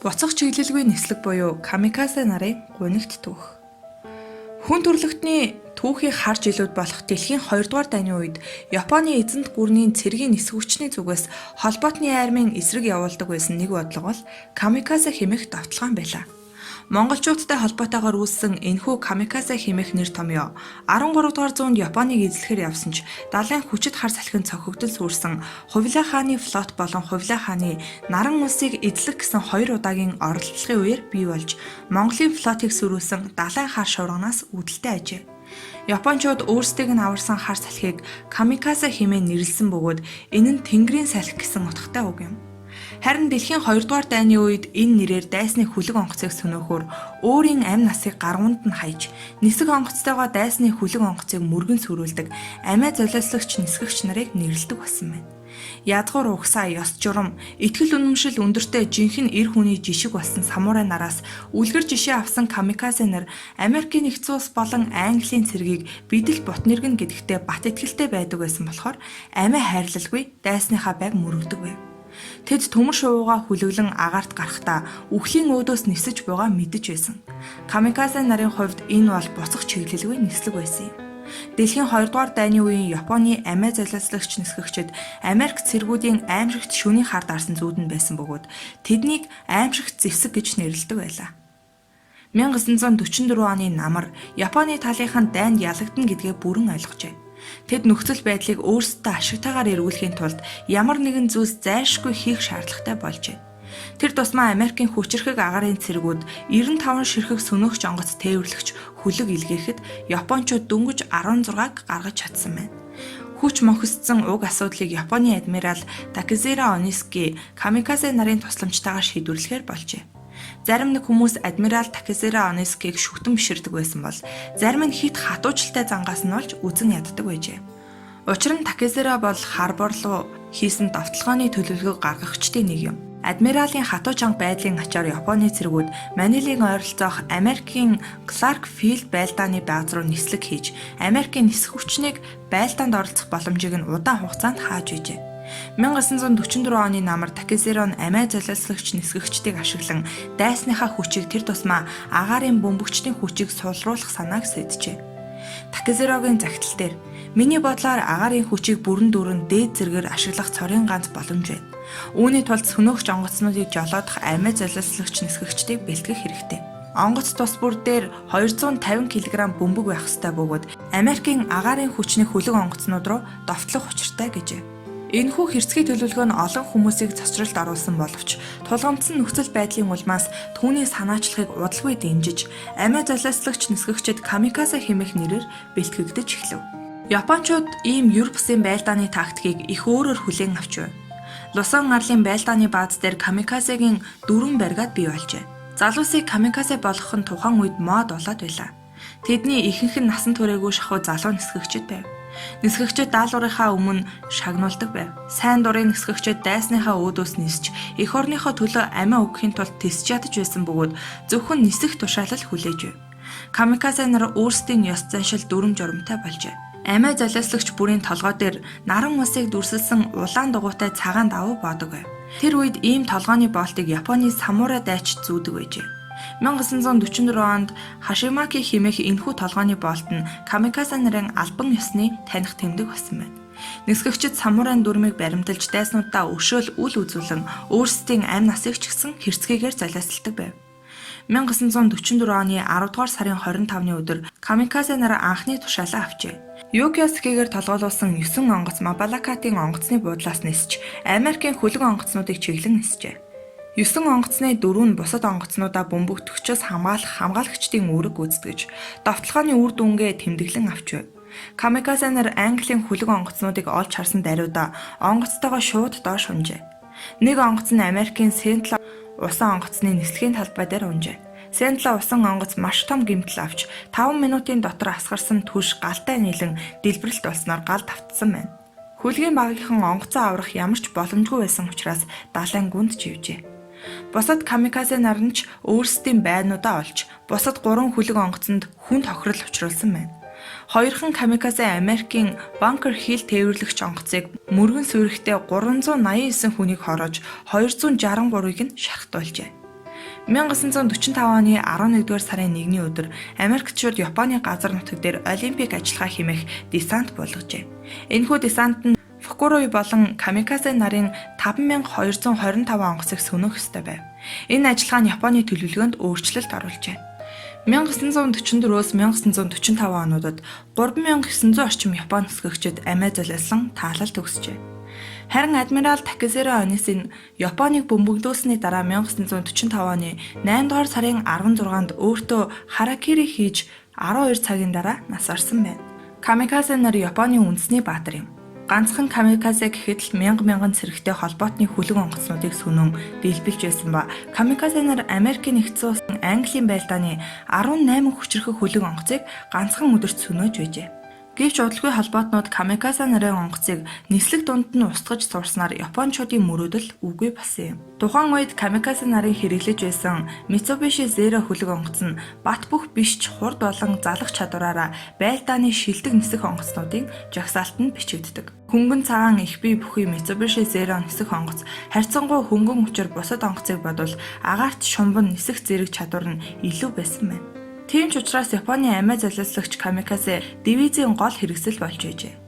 Буцах чиглэлгүй нислэг буюу камиказе нарын гунигт түүх. Хүн төрөлхтний түүхийг хар жилүүд болох дэлхийн 2 дугаар дайны үед Японы эзэнт гүрний цэргийн нисгэгчний зүгээс холбоотны армийн эсрэг явуулдаг байсан нэг бодлого бол камиказе хэмээх довтолгоо байлаа. Монголчуудтай холбоотойгоор үүссэн энэхүү камиказе хэмээх нэр томъёо 13 дугаар зуунд Японыг эзлэхээр явсан ч далайн хүчит хар салхинд цохигдол сүрсэн Хувилай хааны флот болон Хувилай хааны Наран улсыг эзлэх гэсэн хоёр удаагийн оролдлогын үеэр бий болж Монголын флотыг сөрүүлсэн далайн хар шуурганаас үүдэлтэй ажээ. Япончууд өөрсдийг нь аварсан хар салхийг камиказе хэмээн нэрлэсэн бөгөөд энэ нь тэнгэрийн салхи гэсэн утгатай үг юм. Харин дэлхийн 2 дугаар дайны үед энэ нэрээр дайсны хүлэг онгоцыг сөнөөхөөр өөрийн амь насыг гаргуунд нь хаяж, нисэх онгоцтойгоо дайсны хүлэг онгоцыг мөргөн сөрүүлдэг амиа золиослогч нисгэгч нарыг нэрлэдэг болсон байна. Язгуур угсаа, ёс журам, итгэл үнэмшил өндөртэй жинхэнэ эр хүний жишг болсон самурай нараас үлгэр жишээ авсан камиказе нар Америкийн нэгдсэн улс болон Английн цэргийг бидэл бут нэргэн гэдэгтээ бат итгэлтэй байдаг байсан болохоор амиа хайрлалгүй дайсныхаа байг мөрөгдөг байв. Тэд төмөр шувуугаа хүлэглэн агаарт гарахдаа үхлийн өөдөөс нисэж буйгаа мэдэж байсан. Камиказе нарын хувьд энэ бол буцах чиглэлгүй нислэг байсан юм. Дэлхийн 2 дугаар дайны үеийн Японы амиа золиослогч нисгэгчид Америк цэргүүдийн аимшигт шөнийн хар дарсан зүүд нь байсан бөгөөд тэднийг аимшигт зэвсэг гэж нэрлэдэг байлаа. 1944 оны намар Японы талынхан дайнд ялагдана гэдгээ бүрэн ойлгожээ. Тэд нөхцөл байдлыг өөрсдөө ашигтайгаар эргүүлэхийн тулд ямар нэгэн зүйлс зайлшгүй хийх шаардлагатай болжээ. Тэр тусмаа Америкийн хүчирхэг агаарын цэргүүд 95 ширхэг сөнөөгч онгоц тээвэрлэгч хүлэг илгээхэд Япончууд дөнгөж 16-г гаргаж чадсан байна. Хүч мөнхөсдсөн уг асуудлыг Японы адмирал Такезира Ониски камиказе нарын тусламжтайгаар шийдвэрлэхээр болжээ. Зарим нэг хүмүүс адмирал Такезира Онискийг шүтэн биширдэг байсан бол зарим нь хэт хатуучлалтай зангаас нь олж үзен яддаг байжээ. Учир нь Такезира бол Харбор руу хийсэн довтолгооны төлөвлөгөөг гаргагчдын нэг юм. Адмиралын хатуу чанга байдлын ачаар Японы цэргүүд Манилыг ойролцоох Америкийн Кларк Филд байлдааны бааз руу нислэг хийж, Америкийн нисэх хүчнийг байлдаанд оролцох боломжийг нь удаан хугацаанд хааж байжээ. 1944 оны намар Такезиро нь амиа золиослогч нисгэгчдийг ашиглан дайсныхаа хүчийг тэр тусмаа агаарын бөмбөгчдийн хүчийг сулруулах санааг сэджээ. Такезирогийн захидал дээр миний бодлоор агаарын хүчийг бүрэн дүүрэн дээд зэргээр ашиглах цорын ганц боломж байна. Үүний тулд сөнөөгч онгоцнуудыг жолоодох амиа золиослогч нисгэгчдийг бэлтгэх хэрэгтэй. Онгоц тус бүр дээр 250 кг бөмбөг байх ёстой бөгөөд Америкийн агаарын хүчний хүлэг онгоцнууд руу довтлох учиртай гэжээ. Энэхүү хэрцгий төлөвлөгөө нь олон хүмүүсийг цочролд оруулсан боловч тулгамдсан нөхцөл байдлын улмаас түүний санаачлагыг удалгүй дэмжиж, амиа золиослогч нисгэгчид камиказе хэмээх нэрээр бэлтгэгдэж эхлэв. Япончууд ийм ер бусын байлдааны тактикийг их өөрөөр хүлээн авч байв. Лусон арлын байлдааны бааз дээр камиказегийн 4 бригад бий болжээ. Залуусыг камиказе болгох нь тухайн үед мод болоод байлаа. Тэдний ихэнх нь насан туршаагүй шахуу залуу нисгэгчид байв. Нисгэгчид даалгаврынхаа өмнө шагнуулдаг байв. Сайн дурын нисгэгчид дайсныхаа өөдөөс нисч эх орныхоо төлөө амиа өгөхийн тулд тэсч ядаж байсан бөгөөд зөвхөн нисэх тушаалал хүлээж байв. Камиказе нар өөрсдийн ёс заншил дүрэм журамтай болжээ. Амиа золиослогч бүрийн толгой дээр наран улсыг дүрсэлсэн улаан дугуйтай цагаан давуу боодог байв. Тэр үед ийм толгойн боолтыг Японы самурай дайчид зүүдэг байжээ. 1944 онд Хашимаки хэмээх энэхүү толгойн боолт нь камиказе нарын албан ёсны таних тэмдэг болсон байна. Нисгэгчид самурайн дүрмийг баримталж дайснуудаа өшөөл үл үзүүлэн өөрсдийн амь насыг ч гэсэн хэрцгийгээр золиослдог байв. 1944 оны 10 дугаар сарын 25-ны өдөр камиказе нар анхны тушаалаа авчээ. Юкиосукигээр толгойлуулсан 9 онгоц Мабалакатын онгоцны буудлаас нисч Америкийн хүлэг онгоцнуудыг чиглэн нисжээ. 9 онгоцны дөрөв нь бусад онгоцнуудаа бөмбөгдөгчөөс хамгаалах хамгаалагчдын үүрэг гүйцэтгэж, довтолгооны үр дүнгээ тэмдэглэн авч байв. Камиказе нар Английн хүлэг онгоцнуудыг олж харсан даруйда онгоцтойгоо шууд доош унжээ. Нэг онгоц нь Америкийн Сентла усан онгоцны нислэгийн талбай дээр унжээ. Сентла усан онгоц маш том гэмтэл авч 5 минутын дотор асгарсан түлш галтай нийлэн дэлбэрэлт болсноор гал давтсан байна. Хүлгийн багийнхан онгоцоо аврах ямар ч боломжгүй байсан учраас далайн гүнд чивжээ. Бусад камиказе нар нь ч өөрсдийн байнуудаа олж, бусад 3 хүлэг онгоцонд хүн тохирол учруулсан байна. Хоёрхан камиказе Америкийн Bunker Hill тээвэрлэгч онгоцыг мөргөн сүйрэхдээ 389 хүнийг хороож 263-ыг нь шархтуулжээ. 1945 оны 11-р сарын 1-ний өдөр Америкчууд Японы газар нутаг дээр Олимпик ажиллагаа хэмээх десант буулгажээ. Энэхүү десант нь Фукуруй болон Камиказе нарын 5225 онгоцыг сөнөөх ёстой байв. Энэ ажиллагаа нь Японы төлөвлөгөөнд өөрчлөлт оруулжээ. 1944-өөс 1945 онуудад 3900 орчим Япон өсгөгчид амиа золиослон таалал төгсжээ. Харин адмирал Такесиро Онисин Японыг бөмбөгдүүлсэний дараа 1945 оны 8 дугаар сарын 16-нд өөртөө харакири хийж 12 цагийн дараа нас барсан байна. Камиказе нар Японы үндэсний баатар юм. Ганцхан камиказе гэхэд л мянга мянган цэрэгтэй холбоотны хүлэг онгоцнуудыг сөнөн дэлбэлж байсан ба камиказе нар Америкийн нэгдсэн улсын Английн байлдааны 18 хүчирхэг хүлэг онгоцыг ганцхан өдөрт сөнөөж байжээ. Гэвч удалгүй холбоотнууд камиказе нарын онгоцыг нислэг дунд нь устгаж сурснаар японочдын мөрөөдөл үгүй болсон юм. Тухайн үед камиказе нарын хэрэглэж байсан Mitsubishi Zero хүлэг онгоц нь бат бөх биш ч хурд болон залах чадвараараа байлдааны шилдэг нисэх онгоцнуудын жагсаалтанд бичигддэг. Хөнгөн цагаан их бие бүхий Mitsubishi Zero нисэх онгоц харьцангуй хөнгөн учир бусад онгоцыг бодвол агаарт шумбан нисэх зэрэг чадвар нь илүү байсан байна. Тийм ч учраас Японы амиа золиослогч камиказе дивизийн гол хэрэгсэл болж байжээ.